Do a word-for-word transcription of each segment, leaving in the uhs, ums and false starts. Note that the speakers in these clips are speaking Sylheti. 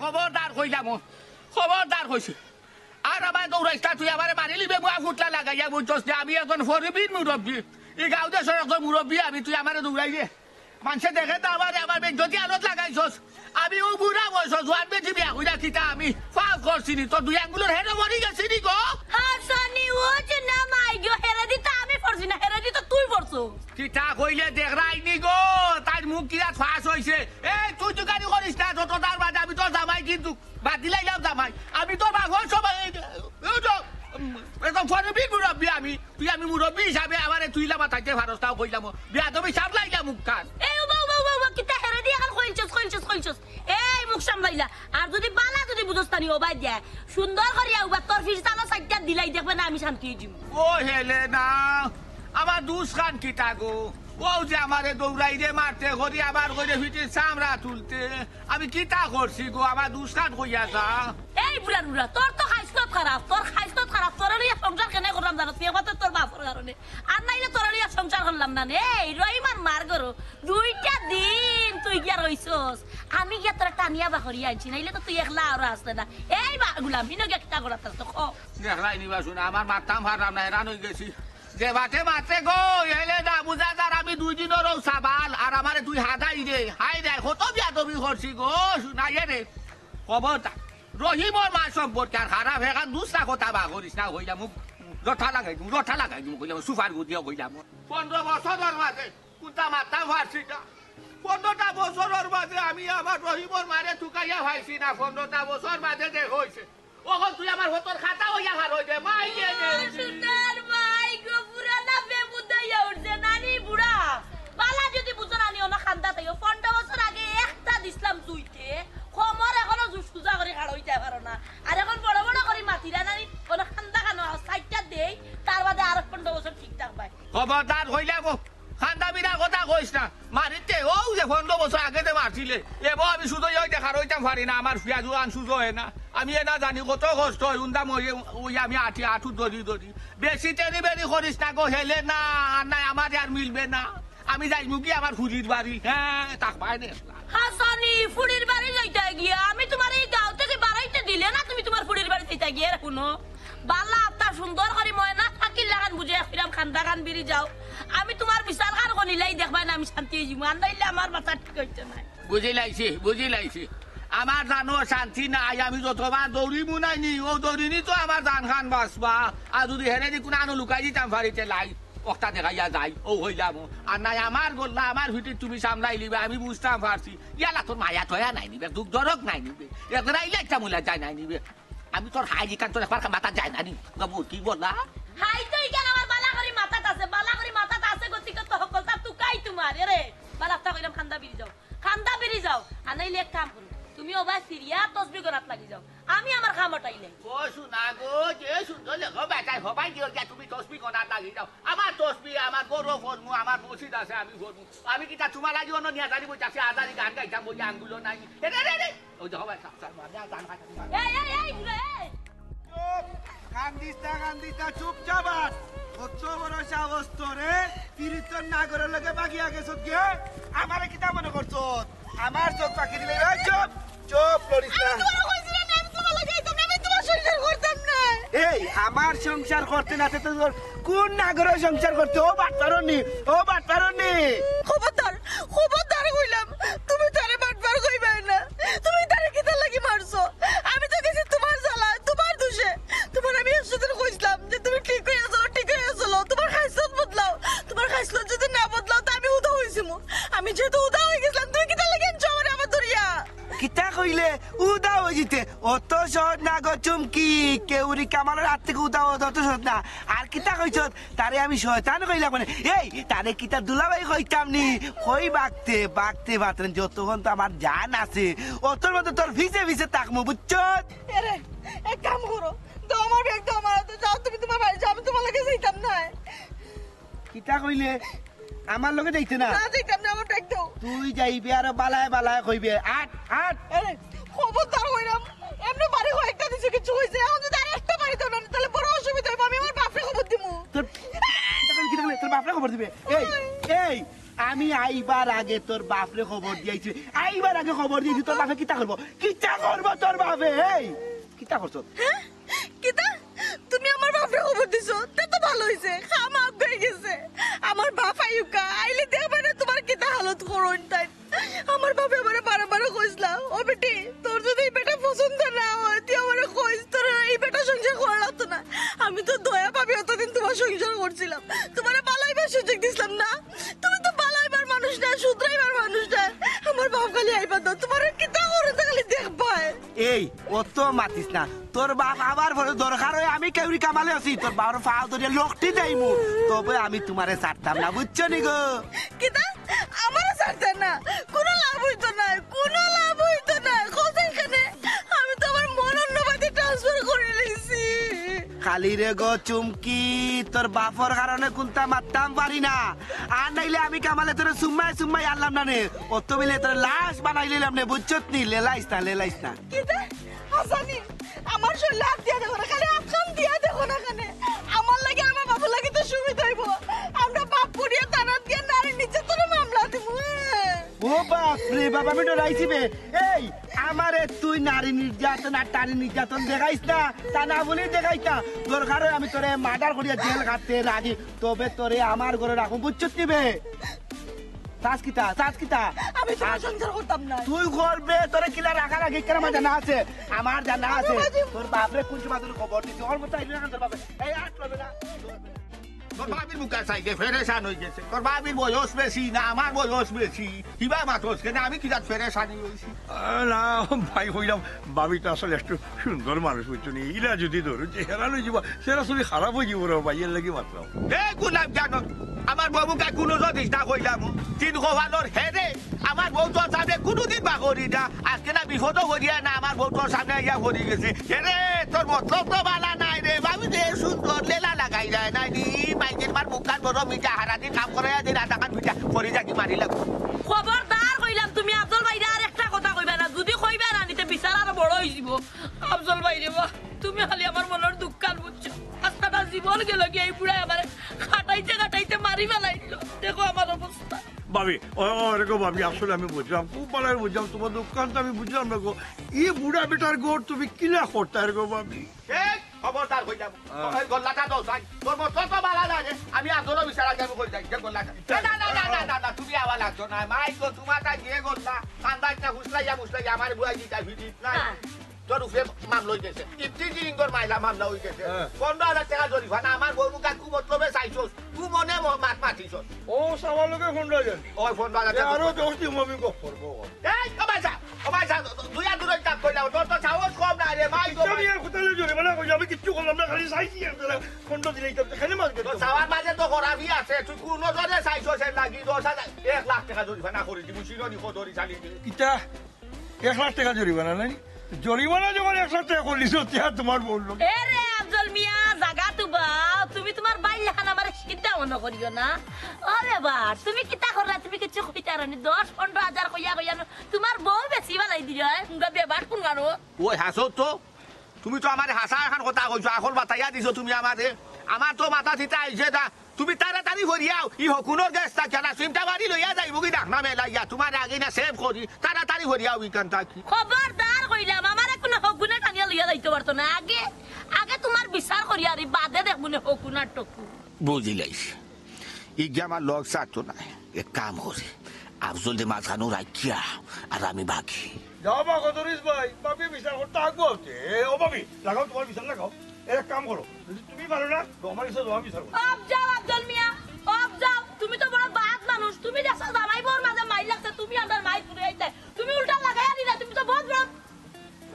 খবরদার কইলাম ও, খবরদার কইছি। আর আমারে দৌড়াইস না, তুই আমারে মারিলিবে মুয়া ফুটলা লাগাইয়া, বুঝছস নি? আমি একজন ফরিবির মুরব্বি, ই গাঁও দেশর একজন মুরব্বি আমি, তুই আমারে দৌড়াইবে। মানষে দেখে তো আমারে, আমার বেইজ্জতি আলোত লাগাইছস। আমি অউ বুড়া বয়স, জোয়ান বেটি বিয়া কইরা কিতা আমি পাপ করছি নি? তোর দুই আঙ্গুলর হেডো মরি গেছি নি গো? হাসানি, ও যে না মাই গো, হেরেদি তো আমি পড়ছি না, হেরেদি তো তুই পড়ছস। কিতা কইলে দেখরায় নি গো? তাইর মুখ কিতা ফাঁস অইছে। এই তুই তুকারি করিস না, যত তার বাদে আমি তোর জামাই কিন্তু বাদ দিলাইলাম জামাই। আমি তোর বাপর সবাই, এই যে, এই যে, উম, একদম ফরিবির মুরব্বি আমি। তুই আমি মুরব্বি হিসাবে আমারে তুই ইলা মাতাইতে পারস না, কইলাম ও। বেয়াদবি সামলাইলা মুখখান। এই উবা, উবা, উবা, উবা, কিতা হেরেদি অখন কইলছস, কইলছস, কইলছস। এই মুখ সামলাইলা। আর যুদি বালা যুদি বুঝস তানি ওবায় দিয়া, সুন্দর করিয়া উবা তোর ফিরতালো সাইডটা দিলাই দেখবে না আমি শান্তি অই যিমু। ও হেলেনা, আমার দুষ খান কিতা গো? অউ যে আমারে দৌড়াইরে মারতে করি, আমার করি ফিটির চামড়া তুলতে। আমি কিতা করছি গো? আমার দুষ খান কইয়া যা। এই বুড়ার বুড়া, তোর তো খাইসলত খারাপ, তোর খাইসলত খারাপ, তোরে লইয়া সংসার কেনে করলাম জানোস নি? একমাত্র তোর বাপর কারণে। আর নাইলে তোরে লইয়া সংসার করলাম না নে। এই রহিম আর মার গরো, দুইটা দিন তুই গিয়া রইছস, আমি গিয়া তোরে টানিয়া বার করিয়া আনছি, নাইলে তো তুই একলা আর আসলে না। এই বা-, গুলাম, হিনো গিয়া কিতা করাত আছস তো ক। দেখরায় নি বা শুনা, আমার মাততাম পারলাম না, হেরান অই গেছি। যে বাটে মাতে গো, হেলেনা বুঝা যার আমি দুই দিনর অউ সাবাল, আর আমারে তুই হাদাই দে, হায় রে, কত বেয়াদবি করছি গো, শুনাইয়ে রে। খবরদার, রহিমর মা সম্পর্কে আর খারাপ এখান দুসরা কথা বার করিস না, কইলাম, মুখ রঠা লাগাই দিমু, রঠা লাগাই দিমু, কইলাম, সুপার গুদিও কইলাম। পনেরো বছরর মাঝে কুনটা মাততাম পারছি না। পনেরোটা বছরর মাঝে আমি আমার রহিমর মারে তুকাইয়া পাইছি না, পনেরোটা বছর মাঝে যে অইছে। অখন তুই আমার হতর খাতা অইয়া হারই দে, মাই দে দে। সুতার মাই গো, পুরানা বেমুদাইয়া উঠছে, নানি বুড়া। বালা যুদি বুঝো নানি, অনো খান্দা তাইও। পনেরো বছর আগে একটা দিছলাম তুইতে, কমর অখনো জু-, সুজা করি খাড়ইতায় পারো না। আর অখন বড় বড় করি মাতিরা নানি, অনো খান্দা খানো, সাইডটা দেই, তার বাদে আর পনেরো বছর ঠিক থাকবায়। খবরদার কইলাম গো, খান্দা বিরা কথা কইস না। মারিতে, অউ যে পনেরো বছর আগে যে মারছিলে, এবো আমি সুজা অইতে খাড়ইতাম পারি না, আমার ফিয়া জুয়ান সুজা অয় না। আমি এনা জানি কত কষ্ট অয়, উন্দা মরি, অউ আমি আটি আটু ধরি ধরি। বেশি তেরি বেরি করিস না গো, হেলেনা, আর নায় আমার আর মিলবে না। আমি যাইমু কি আমার ফুরির বাড়ি, হ্যাঁ, থাকবায় নে। হাসানি, ফুরির বাড়ি যাইতায় গিয়া, আমি তুমারে ই গাঁও থাকি বারাইতে দিলে না, তুমি তুমার ফুরির বাড়ি যাইতায় গিয়া, হুনো। বালা, আত্তা সুন্দর করি ময়না পাখির লাখান বুঝে এক ফিরাম খান্দা খান বিরি যাও। আমি তুমার বিচার খান করিলাই দেখবায় না, আমি শান্তি অই যিমু। আর নাইলে আমার মাথা ঠিক অইতো নায়। বুঝিলাইছি, বুঝিলাইছি। আমার জানো শান্তি নাই, আমি যতবার দৌড়িমু নায় নি, অউ দৌড়িনি তো আমার জান খান বাঁচবা। আর যুদি হেরেদি কুনানো লুকাই দিতাম পারিতে লাই, অখটা দেখাইয়া যাই, অউ কইলাম। আর নায় আমার গল্লা, আমার ফিটির তুমি সামলাইলিবায়, আমি বুঝতাম পারছি। ইয়ালা তোর মায়া টয়া নাই নি বে, দুখ দরক নাই নি বে। একরাইলে একটা মূলা যায় নাই নি বে। আমি তোর হাই ইখান তোর একবার মাথাত যায় না নি? বাবু, কি বলা? হাই তো ইখান আমার বালা করি মাথাত আছে, বালা করি মাথাত আছে, গতিকে তো হকলতা তুকাই তুমার, এরে। বালা আফতা কইলাম খান্দা বিরি যাও। খান্দা বিরি যাও। আর নাইলে এক কাম করো। তুমি ওবায় ফিরিয়া তসবি গনাত লাগি যাও। আমি আমার কাম অটাইলে। ও সোনা গো, যে সুন্দর লেখো বেটায়, হবাই দিও গিয়া তুমি তসবি গনাত লাগি যাও। আমার তসবি, আমার গরু ফরমু, আমার মসজিদ আছে, আমি ফরমু। আমি কিতা তুমার লাগি অনো নিয়া জানি বইতাছি, আজারি গান গাইতাম বলি আঙ্গুলো নাই। এরে, এরে, এরে। ওই দেখো ভাই, সাপ, সাপ, মার, যা, জান খাই, খাই, মার। এই, এই, এই, ঘুরে, এই। চুপ! কান্দিস না, কান্দিস না, চুপচাপ আছ। কত বড় সাহস তোর, এ? পিরিতর নাগরর লগে বাগিয়া গেছত গিয়া? আমারে কিতা মনে করছত? আমার চোখ ফাঁকি দিলে, এই চুপ! চুপ, লড়িস না। আমি তোমারে কইছি না, আমি তোমার লগে যাইতাম না, আমি তোমার সংসার করতাম না। এই, আমার সংসার করতে না, তে তোর কোন নাগরর সংসার করতে? ও বাটপারনি, ও বাটপারনি। খবরদার, খবরদার কইলাম, তুমি তারে বাটপার কইবায় না। তুমি তারে কিতার লাগি মারছো? আমি তো গেছি তোমার জ্বালায়, তোমার দোষে। তোমারে আমি একশো দিন কইছিলাম যে তুমি ঠিক অইয়া চলো, ঠিক অইয়া চলো। তোমার খাইছলত বদলাও। তোমার খাইছলত যদি না বদলাও, তে আমি উদা অই যিমু। আমি যেহেতু উদা অই গেছিলাম, তুমি কিতার লাগি আনছো আমারে আবার ধরিয়া? কিতা কইলে? উদা অই যিতে? অত সহজ না গো চুমকি। কেউরি কামালর আত থাকি উদা অত সহজ না। আর কিতা কইছত? তারে আমি শয়তান কইলাম মানে। এই, তারে কিতা দুলাভাই কইতাম নি? কই বাগতে, বাগতে বাতরে যতক্ষণ তো আমার জান আছে, অতর মধ্যে তোর পিছে পিছে থাকমু, বুঝছত? এরে, এক কাম করো, দাও আমার ব্যাগ, দাও আমার হাতে, যাও তুমি তোমার বাড়ি যাও, আমি তোমার লগে যাইতাম না। কিতা কইলে? আমার লগে যাইতে না? না, যাইতাম না, আমার ব্যাগ দাও। তুই যাইবে আর বালায় বালায় কইবে, আট, আট। আরে, খবরদার কইলাম, এমনে বাড়ি কয়েকটা দিছে, কিছু কইছে, এখন যদি আর একটা বাড়ি দাও না, তাহলে বড় অসুবিধা অইবো, আমি আমার বাপরে খবর দিমু। তোর, কিতা কইলি, কিতা কইলি? তোর বাপরে খবর দিবে? এই, এই, আমি আইবার আগে তোর বাপরে খবর দিয়াইছি। আইবার আগে খবর দিয়াইছি, তোর বাপে কিতা করবো? কিতা করবো তোর বাপে? এই, কিতা করছো? হ্যাঁ? কিতা? তুমি আমার বাপরে খবর দিছো? তে তো ভালা অইছে। খাম আপ হয়ে গেছে। আমার বাপ আইউক্কা। আইলে দেখবায় না তোমার কিতা হালত করইন তাইন। আমার বাপে আমারে বারে বারে কইছলা, "ও বেটি, তোর যদি এই বেটা পছন্দ না হয়, তুই আমারে কইস, তোর এই বেটা সংসার করা লাগতো না।" আমি তো দয়া পাবি অতদিন তোমার সংসার করছিলাম। তোমারে বালা অইবার সুযোগ দিছলাম না। তুমি তো বালা অইবার মানুষ না, শুধরাইবার মানুষ না। আমার বাপ খালি আইবার দাও, তোমার কিতা করে তা খালি দেখবায়। এই, অত মাতিস না। তোর বাপ আবার পরে দরকার অয়, আমি কেউরি কামালে আছি, তোর বাবার পাও ধরিয়া লকটি দেইমু। তবে আমি তোমারে ছাড়তাম না, বুঝছো নি গো? কিতা? আমারে ছাড়তায় না? কোনো লাভ অইতো নায়, কোনো লাভ অইতো নায়। কোথায় এখানে? আমি তো আমার মন অন্য বাড়িতে ট্রান্সফার করি লাইছি। খালি রে গো চুমকি, তোর বাপর কারণে কুন্তা মাততাম পারি না। আর নাইলে আমি কামালে তোরে সুম্মাই সুম্মাই আনলাম না নে। অত মিলে তোরে লাশ বানাই লইলাম নে, বুঝছত নি? লেলাইস না, লেলাইস না। কিতা? হাসানি, আমার শরীরে হাত দিয়া দেখো না, খালি হাত খান দিয়া দেখো না কেনে। আমার লাগি, আমার বাপর লাগি তো সুবিধা অইবো। আমরা বাপ করিয়া থানাত গিয়া নারী নির্যাতনের মামলা দিমু। ও বাপ রে বাপ, আমি ডরাইছি বে। এই, আমারে তুই নারী নির্যাতন আর টারি নির্যাতন দেখাইস না, তা না বলি দেখাইস না। দরকার অয় আমি তোরে মার্ডার করিয়া জেল খাটতে রাখি, তবে তোরে আমার ঘরে রাখুম, বুঝছত নি বে? চাস কিতা, চাস কিতা? আমি তোমার সংসার করতাম না। তুই করবে, তোরে কিলা রাখা লাগে, কেন আমার জানা আছে, আমার জানা আছে। বাবাজি। তোর বাপরে কোন সময় তোর খবর দিছি, ওর মতো আইলে না তোর বাপে। এই আট করবে না। তোর বাবির মুখা চাইলে ফেরেশান অই গেছে। তোর বাবির বয়স বেশি না আমার বয়স বেশি? কিবা মাতস কেনে? আমি কিজাত ফেরেশানি অইছি? আহ, না, ভাই, কইলাম, বাবি তো আসলে একটু সুন্দর মানুষ, বুঝছো নি? ইলা যদি ধরো, চেহারা লই যাবা, চেহারা ছবি খারাপ অই যাবো রে ভাই, এর লাগি মাতলাম। এ গোলাপ জানো, আমার বউ মুখা কোনো যদি না কইলাম, তিন কপালর হেরে, আমার বউ তোর সামনে কোনোদিন বা করি না। আজকে না বিপদও করিয়া না, আমার বউ তোর সামনে আইয়া পড়ি গেছে। এরে, তোর মতলব তো বালা নাই রে, বাবি যে সুন্দর লেলা লাগাই যায় নাই নি। মাইকের মার মুখখান বড় মিঠা, হারাদিন কাম করে দিন রাতাখান পিঠা, পরি যাকি মারি লাগবো। খবরদার কইলাম, তুমি আফজল ভাইরে আর একটা কথা কইবা না, যদি কইবা না নিতে বিচার আরো বড় অই যিবো। আফজল ভাইরে বা, তুমি খালি আমার মনর দুঃখখান বুঝছো। আস্তাটা জীবন গেল গিয়া এই বুড়ায় আমারে খাটাইতে খাটাইতে মারি ফালাইলো। দেখো আমার অবস্থা। ভাবি, ও, ও, রে গো ভাবি, আসলে আমি বুঝলাম, খুব ভালা বুঝলাম, তোমার দুঃখখান তো আমি বুঝলাম না গো। ই বুড়া বেটার ঘর তুমি কিলা করতায় রে গো ভাবি? এই, খবরদার কইলাম। হ্যাঁ। এই গল্লাটা দাও, যাই। তোর মতো তো বালা লাগে। আমি আন্দোলন বিচারা যাবো কই যাই, যে গল্লাটা। না, না, না, না, না, না, না, তুমি আবার লাগছো না। মাই গো, তোমার তাই দিয়ে গল্লা। কান্দা একটা ফুসলাইয়া ফুসলাইয়া আমার বুয়াই দিতা ফিরিত নাই। হ্যাঁ। তোর উপরে মামলা অই গেছে। ইফটিজিং তোর মাইলা মামলা অই গেছে। হ্যাঁ। পনেরো হাজার টাকা জরিমানা। আমার বউ মুখা কু মতলবে চাইছস। তুই মনে ম-, মাত মাতিছস। ও, সাবার লোকে পনেরো হাজার। ওই পনেরো হাজার এ, টাকা। আরো দশ দিন আমি গপ করবো। এই, ও ভাই সাহেব, ও ভাই সাহেব, দুই আর দূরে কাজ করলাম। তোর তো সাহস কম না রে, মাই গো, ইসলামী মাই। আর কোথায় জরিমানা করছি? আমি কিচ্ছু করলাম না, খালি চাইছি আর তারা পনেরো দিন এইটা খালি মাছ তোর খেতে। সাবার মাঝে তো খরাবই আছে, তুই কোন নজরে চাইছস এর লাগি? দশ হাজার, এক লাখ টাকা জরিমানা করে দিবি, শিরোনি খদরি চালিয়ে দিবি। কিতা? এক লাখ টাকা জরিমানা নাই? জরিমানা যখন এক লাখ টাকা করলি, সত্যি আর তোমার বললো। এ রে আফজল মিয়া, জাগা তো বাও, তুমি তোমার বাইর লাখান আমারে সিদ্ধা মনে করিও না। ওরে বা, তুমি কিতা করলা? তুমি কিচ্ছু কইতায় পারো নি। দশ পনেরো হাজার কইয়া কইয়া ন-, তোমার বউ বেশি বালাই দিল, হ্যাঁ? তোমরা বেবাট কোন গানো? ওই হাসো তো, তুমি তো আমারে হাসা এখন কথা কইছো, আকল বাতাইয়া দিছো তুমি আমারে। আমার তো মাথা চিতা আইছে দা, তুমি তাড়াতাড়ি ভরিয়াও, ই হকুনর গ্যাস থাকে না, চিন্তা বাড়ি লইয়া যাইব কি ডাক না মেলাইয়া, তোমার আগে না সেভ করি, তাড়াতাড়ি ভরিয়াও ইখান থাকি। খবরদার কইলাম, আমারে কোনো হকুনে টানিয়া লইয়া যাইতে পারতো না। আগে, আগে তোমার বিচার করি আর বাদে দেখবো নে হকুন আর টকুন। বুঝিলাইছি, ই গিয়া আমার লগ সাথ নাই, এক কাম করি, আফজল দে মাঝখানো রাখিয়া আর আমি বাকি। যাও বা কদরিস ভাই, বাপি বিচার করতে আগুয়াতে। এ, ও বাপি, লাগাও তোমার বিচার লাগাও। এ, এক কাম করো, যদি তুমি পারো না, তো আমার কাছে তোমার বিচার করো। অফ যাও আফজল মিয়া, অফ যাও। তুমি তো বড় বাদ মানুষ, তুমি দেখছো জামাই বউর মাঝে মাইর লাগছে, তুমি আমার মাইর ঘুরে আইতে, তুমি উল্টা লাগাইয়া দিলা, তুমি তো বহুত বড়।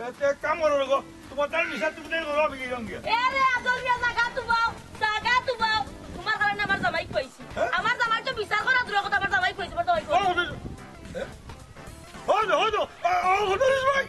এ, তে এক কাম করো গো, তোমার তার বিচার তুমি তাই করো, আমি গেলাম গিয়া। এ রে, আফজল মিয়া, জাগা তো বাও, জাগা তো বাও। তোমার কারণে আমার জামাই কইছি। হ্যাঁ? আমার জামাই তো বিচার করা দূরের কথা, আমার জামাই কইছি, আমার জামাই কইছি। ও, ও, ও, ও, ও, ও, ও, ও, ভাই,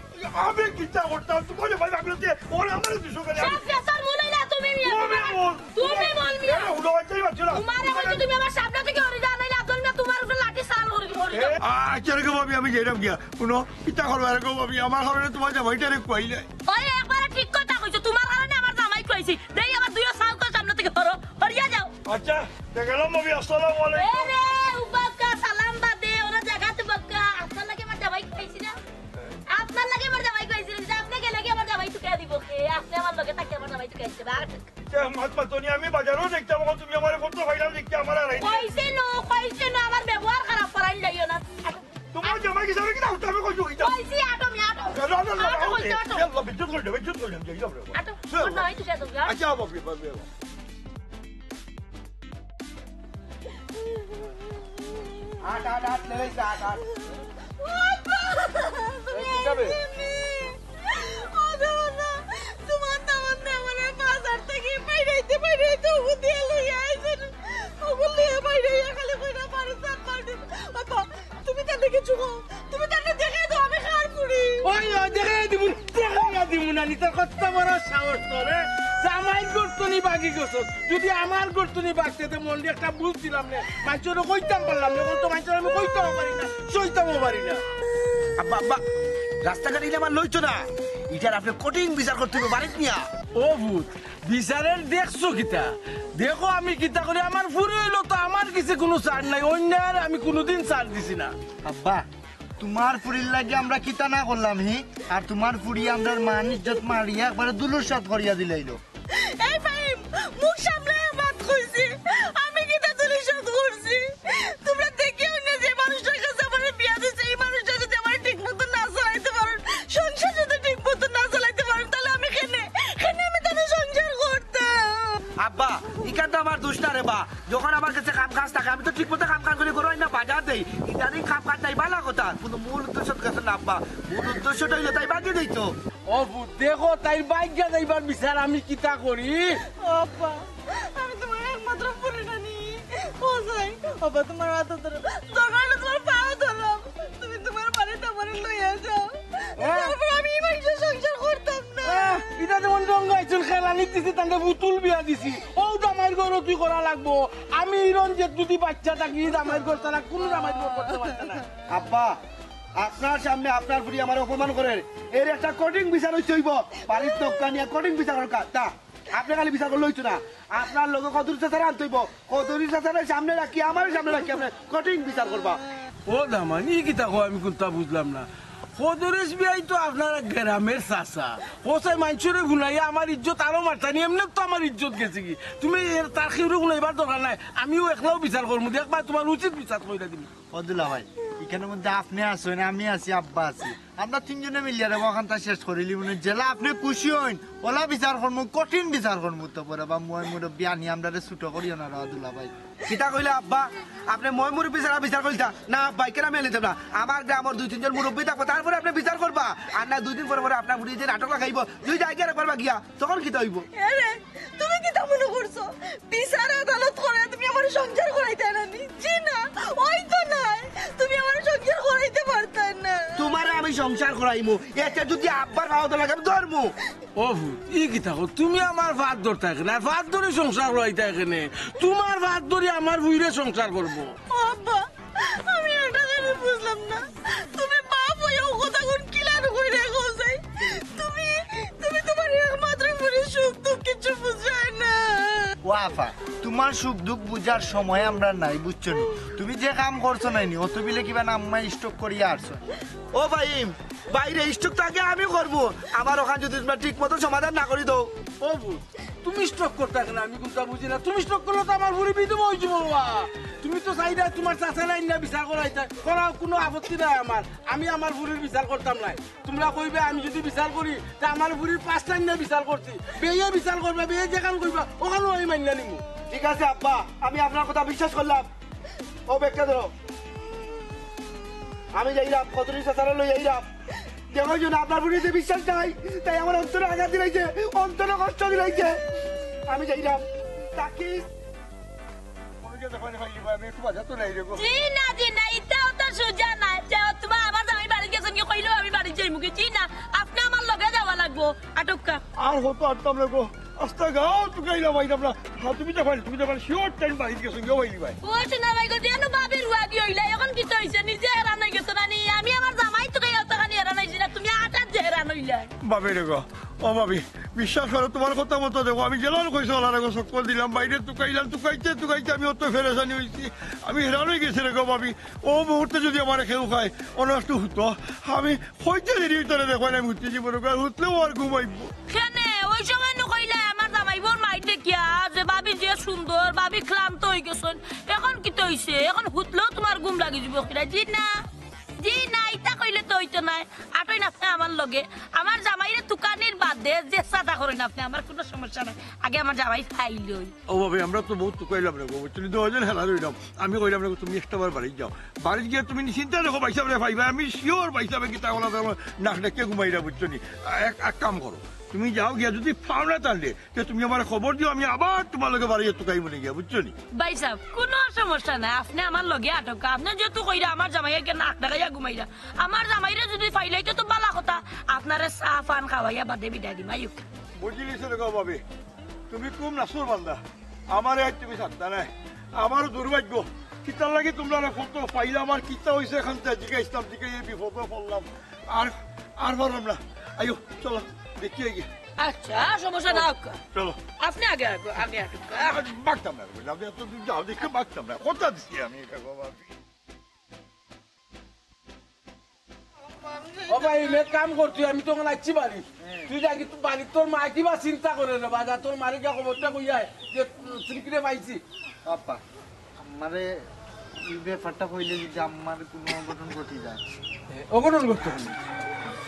আমি কিতা করতাম? তোমার ভাই, আমি হচ্ছে, ওরা আমার দুশো করে, আমি সব বেচার মূল হইলা তুমি, মিয়া। ও, আমি বল। তুমি বল, মিয়া। এ, উঠো, বাচ্চাই বাচ্চা না। তোমার এখন যদি তুমি আমার সামনে থেকে হরি যাও, নাইলে আফজল মিয়া তোমার উপরে লাঠি চাল করে দিব, হরি যাও। এ, আ-, আচ্ছা, রে গো, ভাবি, আমি যাইলাম গিয়া। শুনো, কিতা করবো, এরকম ভাবি, আমার কারণে তোমার জামাইটারে খুয়াইলে। ওই একবারে ঠিক কথা কইছো, তোমার কারণে আমার জামাই খুয়াইছি। দেই আবার দুইও সাউকার সামনে থেকে হরো, হরিয়া যাও। আচ্ছা, তে গেলাম ভাবি, আসসালামু আলাইকুম। এ রে, উবাকা লগে থাকি আমার জামাই তুকাইছে, বাঘ। তে মাত মাতো নি, আমি বাজারো দেখতাম, অখন তুমি আমারে ফটো ফাইলাম দেখতে আমার আর আইছে। কইছে না, কইছে না, আমার ব্যবহার খারাপ করাই লাইও না। আটো, তোমার জামাই কিসাবে কিতা উঠাবে কইছো কিতা? কইছি আটো, মি আটো। না, না, না, না, আটো, না, কইছি আটো। ইয়াল্লা, বিদ্যুৎ করে দেবে, বিদ্যুৎ করে দেবে, ইয়াল্লা। আটো, ওর নাই তো শেষ হইয়া। আচ্ছা, বাপ রে, বাপ রে, বাপ। আট, আট, আট, লেগে যা, আট, আট। ও আব্বা, তুমি এই, কিতাবে? আইছো নি? ও দেবতা, তোমার দামান দে আমার বাজার থাকি বাইরাইতে, বাইরাইতে ওগু দিয়া লইয়া আইছইন। ওগু লইয়া বাইরাইয়া খালি কইরা পারো সাত পারো। আব্বা, তুমি তার দিকে ঝুঁকো। তুমি তার দেখাই দাও আমি কার ফুড়ি। ওই, ওই, দেখাই দিমু, দেখাই দিমু না, নি তোর কত বড় সাহস তোর, এ? জামাইর গর্তনি বাগি গেছস। যদি আমার গর্তনি বাগতে তো মনটা একটা বুঝ দিলাম না। মাইনষরে কইতাম পারলাম না, অখন তো মাইনষরে আমি কইতামও পারি না, সইতামও পারি না। আব্বা, আব্বা, রাস্তাঘাট ইলা আমার লইতো না। ইটার আপনে কঠিন বিচার করতে অইবো, বাড়িত নিয়া। ও পুত, বিচারের দেখছো কিতা? দেখো আমি কিতা করি, আমার ফুড়ি অইলো তো আমার গেছে কুনু ছাড় নাই, অইন্যায়র আমি কুনুদিন ছাড় দিছি না। আব্বা, তুমার ফুড়ির লাগি আমরা কিতা না করলাম হি? আর তুমার ফুড়ি আমরার মান ইজ্জত মারিয়া একবারে ধুলুসাৎ করিয়া দিলাইলো। এই ফাহিম, মুখ সামলাইয়া মাত কইছি। আমি কিতা ধুলুসাৎ করছি? তুমরা দেখিও না যে মানুষটার কাছে আমারে বিয়া দিছে, এই মানুষটা যদি আমারে ঠিক মতো না চালাইতে পারইন, সংসার যদি ঠিক মতো না চালাইতে পারইন, তাইলে আমি কেনে, কেনে আমি তাইলে সংসার করতাম? আব্বা, ইখান তো আমার দোষ না রে বা। যখন আমার কাছে কাম কাজ থাকে, আমি তো ঠিক মতো কাম কাজ করি, ঘরো আইনা বাজার দেই। ইদানিং কাম কাজ নাই, বালা কথা। কুনু মূল উদ্দেশ্যত গেছে না আব্বা। মূল উদ্দেশ্যটা অইলো তাই বাগি দেইতো। ও পুত, দেখো, তাইর বাইগা যাইবার বিচার আমি কিতা করি? ও আব্বা, আমি তুমার একমাত্র ফুড়ি নানি। ও যাই, আব্বা, তুমার আতো ধরো, দরকার অইলে তুমার পাও ধরলাম। তুমি তুমার বাড়িত আমারে লইয়া যাও। হ্যাঁ। তারপর আমি ই বাড়িত সংসার করতাম না। আহ, ইটা যেমন রঙ্গ আইছুন, খেলা নিতেছি, তানরে পুতুল বিয়া দিছি। ও জামাইর ঘরো তুই করা লাগবো। আমি ইরন যে যদি বাচ্চা থাকি, জামাইর ঘর ছাড়া কুনু জামাইর ঘর করতে পারতে না। আব্বা, আপনার সামনে আপনার ফুড়ি আমারে অপমান করের, এর একটা কঠিন বিচার অইতে অইবো। বাড়িত নক্কা নিয়া কঠিন বিচার করকা। তা, আপনে খালি বিচার করলে অইতো না, আপনার লগে কদুরি চাচারে আনতে অইবো। কদুরি চাচারে সামনে রাখি, আমারে সামনে রাখি আপনে কঠিন বিচার করবা। ও দামান, ই কিতা কও, আমি কুনতা বুঝলাম না। কদুরি বিয়াই তো আপনার গ্রামের চাচা, ও চাই মাইনষরে হুনাইয়া আমার ইজ্জত আরো মারতানি, এমনে তো আমার ইজ্জত গেছেগি। তুমি এর তার কেউরে হুনাইবার দরকার নাই, আমিউ একলাউ বিচার করমু, দেখবায় তুমার উচিত বিচার কইরা দিমু। ও দুলাভাই, ইখানর মধ্যে আপনে আছইন, আমি আছি, আব্বা আছি। আমরা তিনজনে মিলিয়া রে বা অখানতা শেষ করিলিমু নে। যেলা আপনে খুশি অইন, অলা বিচার করমু, কঠিন বিচার করমু। তো পরে বা ময় মুরব্বি আনি আমরারে ছুটো করিও না রে বা দুলাভাই। কিতা কইলা আব্বা? আপনে ময় মুরব্বি ছাড়া বিচার করিতা না আব্বা, ইখান আমি লইতাম না। আমার গ্রামর দুই তিনজন মুরব্বি থাকবো, তারপরে আপনে বিচার করবা। আর না দুই দিন পরে পরে আপনার ফুড়িয়ে যে নাটক লাগাইবো, তুই যাইগি আরেকবার বাগিয়া, তখন কিতা অইবো? এরে, তুমি কিতা মনো করছো? বিচার আদালত করাইয়া তুমি আমারে সংসার করাইতায় না নি? জি না, অইতো নায়। তুমি আমারে সংসার করাইতে পারতায় না। তুমারে আমি সংসার করাইমু, এতে যদি আব্বার পাও ধরা লাগে আমি ধরমু। ও পুত, ই কিতা কও? তুমি আমার পাও ধরতায় কেনে? আর পাও ধরি সংসার করাইতায় কেনে? তুমার পাও ধরি আমার ফুড়িয়ে সংসার করবো। ও আব্বা, আমি একটা জিনিস বুঝলাম না। তুমি বাপ অইয়া অউ কথাগুন কিলান কইরায় কও যাই? তুমি, তুমি তুমার একমাত্র ফুড়ির সুখ দুঃখ কিচ্ছু বুঝরায় না। ও আফা, তুমার সুখ দুঃখ বুঝার সময় আমরার নাই, বুঝছো নি? তুমি যে কাম করছো নায় নি, অত বিলে কিবা না আম্মায় stroke করিয়া হারছইন। ও ফাহিম, বাইরে stroke তো আগে আমি করমু। আমার অখান যদি তুমরা ঠিক মতো সমাধান না করি দেও। ও পুত, তুমি stroke করতায় কেনে? আমি কুনতা বুঝি না। তুমি stroke করলে তো আমার ফুড়ি বিধবা অইযিবো বা। তুমি তো চাইরায় তুমার চাচারে আনিয়া বিচার করাইতায়, করাও, কুনু আপত্তি নাই আমার। আমি আমার ফুড়ির বিচার করতাম নায়। তুমরা কইবায় আমি যদি বিচার করি, তে আমার ফুড়ির পাঁচটা আনিয়া বিচার করছি। বেইয়ে বিচার করবা, বেইয়ে যেখান কইবা, অখানউ আমি মানিয়া নিমু। ঠিক আছে আব্বা, আমি আপনার কথা বিশ্বাস করলাম। ও ব্যাগটা ধরো। আমি যাইরাম, কদুরি চাচারে লই আইরাম। দেখো জন, আপনার ফুড়ির যে বিশ্বাস নাই, তাই আমার অন্তরে আঘাত দিলাইছে, অন্তরে কষ্ট দিলাইছে। আমি যাইরাম। তাকিস। আমি একটু বাজার তো নাই রে গো। জি না, জি না, ইটাও তো সুজা নায়। যে তুমার আমার জামাই বাড়ি গেছইন গি কইলেউ আমি বাড়ি যাইমু গি। জি না, আপনে আমার লগে যাওয়া লাগবো। আটক্কা। আর হতো আটতাম না গো। আস্তা গাঁও তুকাইলাম, আইতাম না। হ্যাঁ, তুমি তো পারি, তুমি তো পারি, sure time বাড়িত গেছো, গিয়ে হইলি ভাই। ও সোনা ভাই গো, যেন ভাবির ওয়াগি হইলা, অখন কিতা অইছে? নিজে হেরান অইগেছো না নি? আমি আমার জামাই তুকাইয়া অতখানি হেরান অইছি না, তুমি আটাত যে হেরান অইলা। ভাবি রে গো, ও ভাবি, বিশ্বাস করো, তুমার কথা মতো দেখো, আমি যেলান কইছো, অলান গো চক্কর দিলাম, বাইরে তুকাইলাম, তুকাইতে, তুকাইতে আমি অত পেরেশানি অইছি। আমি হেরান অইগেছি রে গো ভাবি। ও মুহূর্তে যদি আমারে কেউ কয়, অনো একটু হুতো, আমি কইতে দেরি অইতো না, দেখো, আমি হুতি জীবন, হুতলেউ আর ঘুমাইবো। কেনে? ও এই সময় নু কইলা আমার জামাই বউর মাইর দেখিয়া যে ভাবি যে সুন্দর, ভাবি ক্লান্ত অই গেছইন। এখন কিতা অইছে? এখন হুতলেও তুমার ঘুম লাগি যিবো কিনা? জি না, জি না, ইতা কইলে তো অইতো নায়। আটইন আপনে আমার লগে। আমার জামাইরে তুকানির বাদে যে চাচা করইন আপনে, আমার কুনু সমস্যা নাই। আগে আমার জামাই ফাইলই। ও ভাবি, আমরা তো বউত তুকাইলাম রে গো, বুঝছো নি? দুইজন হেলা রইলাম। আমি কইলাম রে গো, তুমি একটা বার বাড়ি যাও। বাড়ি গিয়া তুমি নিশ্চিন্তে দেখো, ভাইসাবরে ফাইবা। আমি sure ভাইসাবে কিতা বলা, নাক ডাকিয়া ঘুমাইরা, বুঝছো নি? এক, এক কাম করো, তুমি যাও গিয়া, যুদি পাও না তাইলে, তে তুমি আমারে খবর দিও, আমি আবার তুমার লগে বাড়ি তুকাইমু নে গিয়া, বুঝছো নি? ভাইসাব, কুনু সমস্যা নাই, আপনে আমার লগে আটকা। আপনে যেহেতু কইরা আমার জামাইয়ে গিয়া নাক ডাকাইয়া ঘুমাইরা, আমার জামাইরে যুদি ফাইলাইতে তো বালা কথা, আপনারে চা পান খাওয়াইয়া বাদে বিদায় দিমু, আউক্কা। বুঝিলিছো রে গো ভাবি, তুমি খুব নাসুর বান্দা, আমারে আইজ তুমি ছাড়তা নায়, আমারও দুর্ভাগ্য। কিতার লাগি তুমরারে ফটো পাইলাম আর কিতা অইছে এখান থাকি জিগাইছলাম, জিগাইয়া বিপদো পড়লাম। আর, আর পারলাম না। আইও, চলো, দেখি আইগি। আচ্ছা, সমস্যা না অউক্কা। চলো। আপনে আগে আগুন, আগে আগুন। আর বাগতাম না, বুঝলাম, এত দূর যাও, দেখে বাগতাম না। কথা দিছি আমি, এটা বাবা। ও ভাই, এক কাম কর তুই, আমি তখন আইছি বাড়ি। তুই যাগি, তুই বাড়ি, তোর মা কিবা চিন্তা করে রে বাজা, তোর মারে গিয়া খবরটা কইয়া আয় যে, উম, চুলকিরে পাইছি। আব্বা, আমারে এই ব্যাপারটা কইলে যুদি আমার কুনু অঘটন ঘটি যায়। এ, অঘটন ঘটতো কেনে?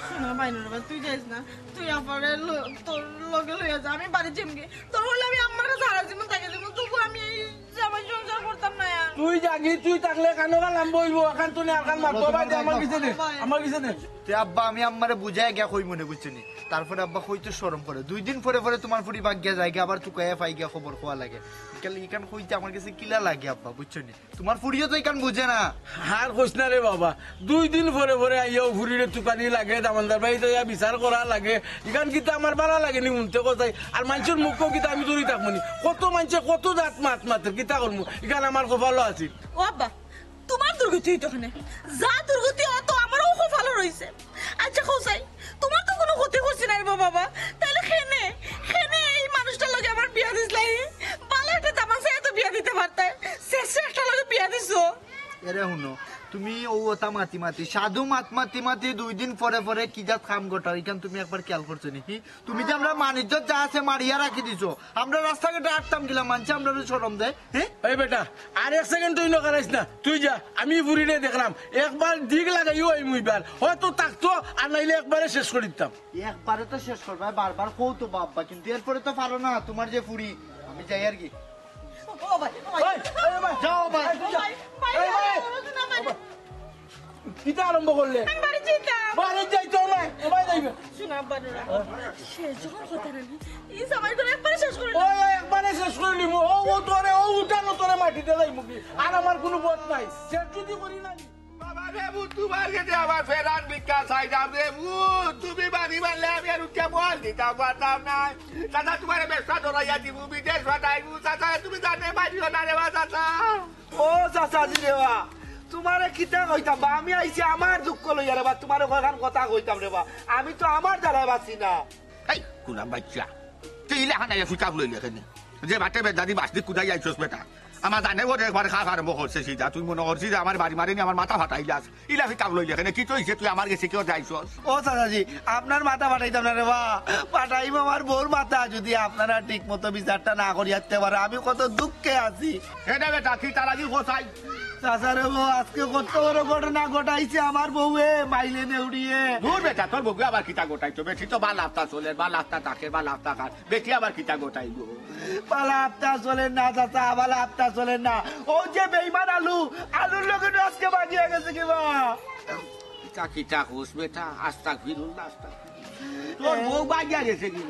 শুন বাইনু রে বা, তুই যাইস না, তুই আব্বারে ল-, তোর লগে লইয়া যা, আমি বাড়ি যাইমুগি। তোর অইলে আমি আম্মার কাছে হারা জীবন থাকি যাইমু, তবু আমি এই জামাই সংসার করতাম না আর। তুই যাগি, তুই থাকলে কানো কান লাম্বা অইবো, অখান তুই আর কান মারতো, বাবা, ভাই, দে, আমার গেছে দে, আমার গেছে দে। তে আব্বা, আমি আম্মারে বুঝাইয়া গিয়া কইমু নে, বুঝছো নি? তারপরে আব্বা কইতে শরম করে। দুই দিন পরে পরে তুমার ফুড়ি বাগিয়া যায়গি, আবার তুকাইয়া পাইগি, খবর কওয়া লাগে। ইকান, ইকান কইতে আমার গেছে কিলা লাগে আব্বা, বুঝছো নি? তুমার ফুড়িও তো ইকান বুঝে না। আর কইস না রে বাবা, দুই দিন পরে পরে আইয়াও ফুড়িরে তুকানি লাগে, দামান্দার বাড়িত আইয়া বিচার করা লাগে। ইকান কিতা আমার বালা লাগে নি হুনতে কছাই? আর মানষর মুখো কিতা আমি ধরি থাকমু নি? কত মানষে কত জাত মাত মাতের, কিতা করমু? ইকান আমার কপালো আছিল। ও আব্বা, তুমার দুর্গতি অইতো কেনে? যার দুর্গতি অয় তো আমারও কপালো রইছে। আচ্ছা, কছাই, তুমার তো কুনু ক্ষতি করছি না রে বাবা, তাইলে কেনে, কেনে এই মানুষটার লগে আমার বিয়া দিছলায়? বালা একটা দামান চাইয়া তো বিয়া দিতে পারতায়, শেষে একটা লগে বিয়া দিছো। এরে হুনো, তুমি অউ অতা মাতি মাতি, সাধু মাত মাতি মাতি দুই দিন পরে পরে কি জাত কাম ঘটাও, ইখান তুমি একবার খেয়াল করছো নি? হি? তুমি যে আমরার মান ইজ্জত যা আছে মারিয়া রাখি দিছো, আমরা রাস্তাঘাটে আটতাম কিলা, মানষে আমরারে শরম দেয়, হি? এই বেটা, আর এক second তুই নখারাইস না, তুই যা, আমি ফুড়িরে দেখরাম, একবার দিক লাগাইও আইমু ইবার, হয়তো থাকতো, আর নাইলে একবারে শেষ করি দিতাম। একবারে তো শেষ করবায়, বারবার কও তো বাবা, কিন্তু এরপরে তো পারো না, তুমার যে ফুড়ি, আমি যাই আর কি। ও ভাই, ও ভাই, ওই, ওই, ওই। যাও ভাই। ও ভাই, ভাই, এই ভাই। ভাই, ভাই। কিতা আরম্ভ করলে? আমি বাড়ি যাইতাম। বাড়ি যাইতো না, এবার যাইবে। শোনো, আব্বা, নুরা। শেষ যখন কথা না, এই জামাই করে একবারে শেষ করে ওই, ওই, একবারে শেষ করে নিমু। ও, ও তোরে, ও উঠানো তোরে মাটিতে যাইমু কি? আর আমার কুনু পথ নাই। শেষ যদি করি না নি। বাবা রে, বু, তুমার গেছে আমার ফেরান ভিক্ষা চাইতাম রে, বু। তুমি বাড়ি মারলে আমি আর উঠে বল দিতাম পারতাম না। চাচা, তুমারে ব্যবসা ধরাইয়া দিমু, বিদেশ পাঠাইমু। চাচা, তুমি জানে মারিও না রে বা, চাচা। ও চাচাজি রে বা, তুমারে কিতা কইতাম বা, আমি আইছি আমার দুঃখ লইয়া রে বা, তুমারে কয়খান কথা কইতাম রে বা, আমি তো আমার জ্বালায় বাঁচি না। এই, কুনাম বাচ্চা, তুই ইলা হানাইয়া ফিকাপ লইলে কেনে? যে বাটে বেদাদি বাসদি কুদাই আইছস বেটা, আমার জানে ওরে একবার খাপ আরম্ভ করছে সিধা, তুই মনো করছি যে আমার বাড়ি মারে নি আমার মাথা ফাটাইলাস। ইলা ফিকাপ লইলে কেনে? কিতা অইছে? তুই আমার গেছে কিওর আইছস? ও চাচাজি, আপনার মাথা ফাটাইতাম না রে বা, ফাটাইমু আমার বউর মাথা, যদি আপনারা ঠিক মতো বিচারটা না করিয়া দিতে পারো, আমি কত দুঃখে আছি। এটা বেটা, কিতা লাগি কছাই? চাচা রে বা, আজকে কত বড় ঘটনা ঘটাইছে আমার বউয়ে, মাইলে নেউড়িয়ে। দূর বেটা, তোর বউয়ে আবার কিতা ঘটাইতো? বেটি তো বালা আফতা চলের, বালা আফতা থাকের, বালা আফতা খার। বেটি আবার কিতা ঘটাইলো? বালা আফতা চলের না চাচা, বালা আফতা চলের না। ও যে বেইমান আলু, আলুর লগে তো আজকে বাগিয়া গেছে কিবা। কিতা, কিতা কস বেটা? আস্তাগফিরুল্লাহ, আস্তাগফিরুল্লাহ। তোর বউ বাগিয়া গেছে কি?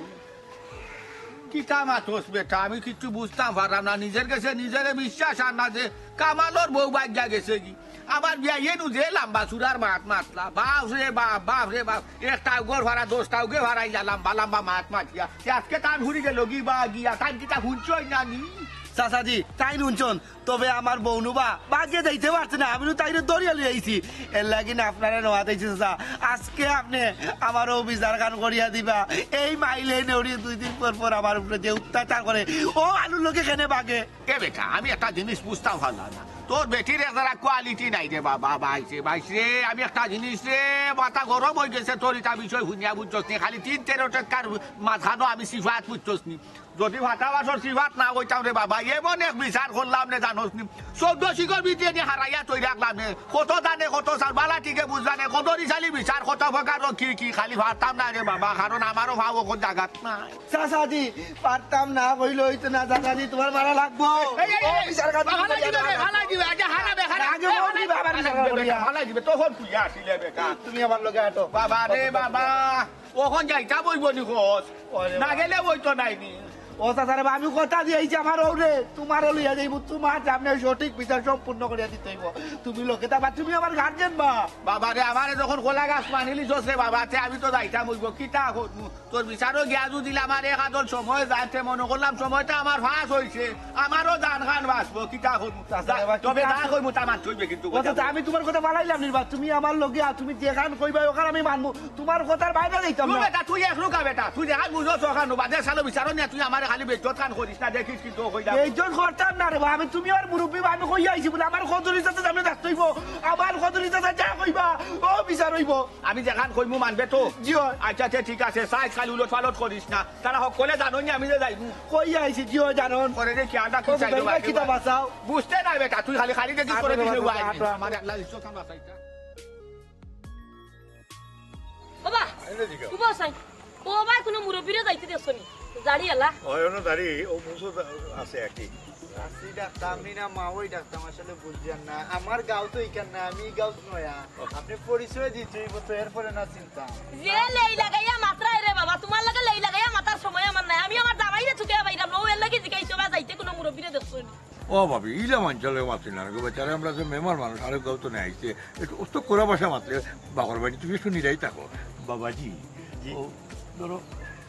কিতা মাতস বেটা? আমি কিচ্ছু বুঝতাম পারলাম না। নিজের গেছে নিজেরে বিশ্বাস আর না যে কামালর বউ বাগিয়া গেছে কি? আমার বিয়াইয়ে নু যে লাম্বা চুড়ার মাত মাতলা, বাপ রে বাপ, বাপ রে বাপ, এক টাউগর ভাড়া, দশ টাউগে ভাড়া ইলা লাম্বা লাম্বা মাত মাতিয়া। তে আজকে তান ফুড়ি গেলো গি বা গিয়া, তান কিতা হুনছই না নি? চাচাজি, তাইন হুনছইন, তবে আমার বইনু বা বাগে যাইতে পারছে না, আমি নু তাইরে ধরিয়া লই আইছি। এর লাগি না আপনারে নেওয়াত আইছি চাচা। আজকে আপনে আমার অউ বিচার খান করিয়া দিবা। এই মাইলে নেউরি দুই দিন পর পর আমার উপরে যে অত্যাচার করে, অউ আলুর লগে কেনে বাগে। এ বেটা, আমি একটা জিনিস বুঝতাম পারলাম না, তোর বেটির এক জারা quality নাই রে বাবা। বাইছে বাইছে, আমি একটা জিনিস রে, মাথা গরম অই গেছে তোর ইতা বিষয় হুনিয়া, বুঝছস নি? খালি তিন তেরো টেকার মাঝখানো আমি সিফাত, বুঝছস নি? যদি ফাটা বাসর সিফাত না কইতাম রে বাবা, এমন এক বিচার করলাম নে জানোস নি, চৌদ্দ শিখর ভিতরে নি হারাইয়া তৈ রাখলাম নে, কত জানে কত সার বালা ঠিকে বুঝলা নে, কত রিসালি বিচার কত প্রকার কি কি, খালি পারতাম না রে বাবা, কারণ আমারও ভাব অখন জাগাত নাই। চাচাজি, পারতাম না কইলে অইতো না চাচাজি, তুমার মারা লাগবো। এই, এই, ও এই, বিচার খান বাবা, হালাই দিবে রে, হালাই দিবে, আগে হারাবে, হারাবে। আগে বল দিবে, আবার বিচার করিয়া। হালাই দিবে, তখন তুই আসিলে বেটা। তুমি আমার লগে আটো। বাবা রে বাবা। অখন যাইতাম অইবো নি কস? ওরে না বাবা। গেলে অইতো নায় নি। ও চাচা রে বা, আমি কথা দিয়া আইছি আমার অউরে, তুমারে লইয়া যাইমু, তুমার সামনে সঠিক বিচার সম্পূর্ণ করিয়া দিতে অইবো। তুমি লগে থাকবা, তুমি আমার গার্জিয়ান বা। বাবা রে, আমারে যখন কলা গাছ মানিলিছস রে বাবা, তে আমি তো যাইতাম অইবো, কিতা করমু? তোর বিচারো গিয়া যদি আমার এক আদল সময় যায়, তে মনো করলাম সময়টা আমার পাস অইছে, আমারও জান খান বাঁচবো, কিতা করমু? চাচা, এবার তবে কিতা যা আছে? কইমু তা মানতে অইবে কিন্তু, ও চাচা, আমি তুমার কথা বালাইলাম নি বা, তুমি আমার লগে আ, তুমি যেখান কইবা অখান আমি মানমু, তুমার কথার বাইরে যাইতাম তুই না। বেটা, তুই এক রুকা বেটা, তুই যেখান বুঝছস অখান নু, বাদে সালো বিচারো নিয়া তুই আমারে খালি বেইজ্জত খান করিস না, দেখিস কিন্তু কই যাবো। বেইজ্জত করতাম না রে বা, আমি তুমি আমার মুরব্বি বা, আমি কইয়া আইছি বলে আমার কদুরি চাচা সামনে থাকতে অইবো, আমার কদুরি চাচা যা কইবা, ও বিচার অইবো। আমি যেখান কইমু মানবে তো? জি অয়। আচ্ছা, আচ্ছা, ঠিক আছে, সাইজ খালি উলট পালট করিস না। তারা হকলে জানইন নি আমি যে যাইমু। কই আইছি, জি অয় জানইন। করে রে, কি আটা কি ও চাইলো বেটা, বাকি কিতা বাবা? বাঁচাও। বুঝতে না বেটা, তুই খালি খালি দেখি আটো করে বাবা, দিলে আটো, ভাই। আটো। আমার আল্লাহ ইজ্জত খান বাঁচাইতা। বাবা, এই যে দিকে। উবা সাই। ও ভাই, কোনো মুরব্বিরে যাইতে দেখছো নি? দাড়ি আলা। ওই অনো দাড়ি, ও মুসো আছে আর কি। চাচি ডাকতাম নি না, মা ওই ডাকতাম, আসলে বুঝিয়ার না। আমার গাঁও তো ইখান না, আমি ই গাঁওত নয়া। আপনে পরিচয় দিতে অইবো তো, এরপরে না চিনতাম। যে লেই লাগাইয়া মাতরায় রে বাবা, তুমার লগে লেই লাগাইয়া মাতার সময় আমার নাই। আমি আমার জামাইরে থুকিয়া বাইরাম না, অউ এর লাগি জিগাইছি, বা যাইতে কোনো মুরব্বিরে দেখছো নি? ও ভাবি, ইলা মানষর লগে মাতইন না গো, বেচারা আমরা যে মেহমান মানুষ, আরো গাঁও তো নাই আইছে, একটু অত কড়া ভাষা মাতলে বাপর বাড়ি, তুমি একটু নিরাই থাকো। বাবাজি, জি। ও ধরো,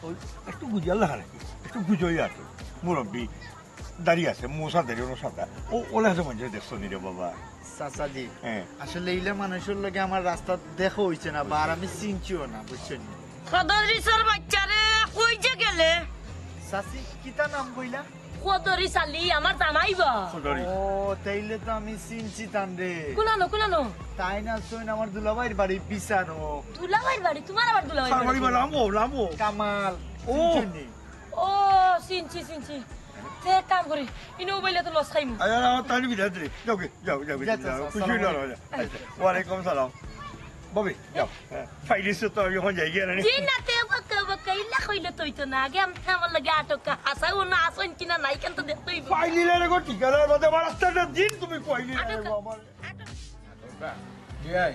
ওই একটু বুঝিয়া লাগা নাকি, একটু বুঝোই আর কি। মুরব্বি, দাড়ি আছে, মোছা দাড়ি, অনো সাদা। ও, অলা আছে মানষরে দেখছো নি রে বাবা? চাচাজি, হ্যাঁ। আসলে ইলা মানষর লগে আমার রাস্তাত দেখা অইছে না, বা আর আমি চিনছিও না, বুঝছইন নি? কদরিছর বাইচ্চারে, কই যে গেলে? চাচি, কিতা নাম কইলা? কদরিছ আলী, আমার জামাই বা। কদরি। ও, তাইলে তো আমি চিনছি তানরে। কুনানো, কুনানো? তাইন আছইন আমার দুলাভাইর বাড়ি বিচারো। দুলাভাইর বাড়ি? তুমার আবার দুলাভাইর তার বাড়ি বাড়ি বা কই? লাম্বো, লাম্বো। কামাল, ও। চিনছইন নি? ও, চিনছি, চিনছি। তে এক কাম করি, ইনো বইলে তো লস খাইমু। আরে, আরে, আমার তানি বিদায় দে। যাও গে, যাও, যাও গে, যাও, যাও। যাও, খুশি অইলাম। ওয়ালাইকুম সালাম। ববি, যাও। হ্যাঁ, ফাইলিছে তো আমি অখন যাই গিয়া না। জি না, তে বকা বকা, ইলা কইলে তো অইতো না। আগে আপনে আমার লগে আটকা। হাছা অনো আছইন কিনা নাই, ইখান তো দেখতে অইবো। ফাইলিলে রে গো, ঠিকানার মধ্যে আমার রাস্তাটা দিন তুমি ফাইলিলে রে গো আমার। বিয়াই,